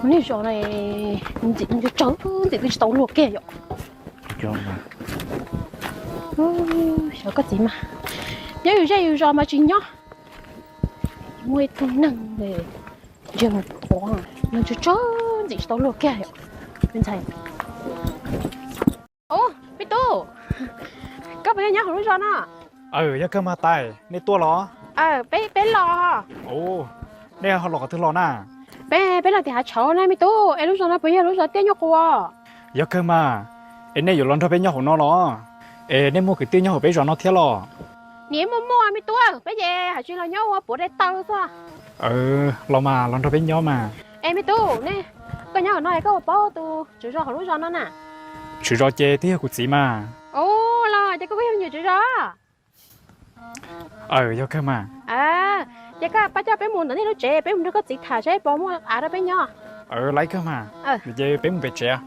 Niag zos no ntxim tsawv, ntxim twb tsis tau luag kiag yom. Xyov koj txiv mas, nyob yus zej yus zos mas tsis nyob. Muaj ib tug neeg ntsia mus thuav, nws tsawg tsawg ntxim tsis tau luag kiag yom. Me ntxhais. Ub, me tub, koj puas yog nyob hauv lub zos no? Aw, yog kawg mas tais, nej tuaj los? Peb, peb los. Ub, nej ho los qhov twg los na? Peb, peb los tim hav tshauv na me tub, es lub zos no puas yog lub zos tiaj nyuj qus? Yog kawg mas, es nej yuav los nrog peb nyob hauv no los? Es nej muaj kwv tij nyob hauv peb zos no thiab los? Niam, muaj muaj me tub, peb ces hais tsis los nyob ua puav dej taw xwb. Los mas, los nrog peb nyob mas. Es me tub, koj nyob hauv no es koj puas paub tus tswv zos hauv lub zos no na? Tswv zos ces twb yog kuv txiv mas. Ub, los ces koj kuj yog me nyuam tswv zos? Aw, yog kawg mas. Ces koj pab coj peb mus ntawm nej lub tsev, peb mus nrog koj txiv tham seb puas muaj av rau peb nyob. Aw, laib kawg mas. Ces peb mus pem tsev.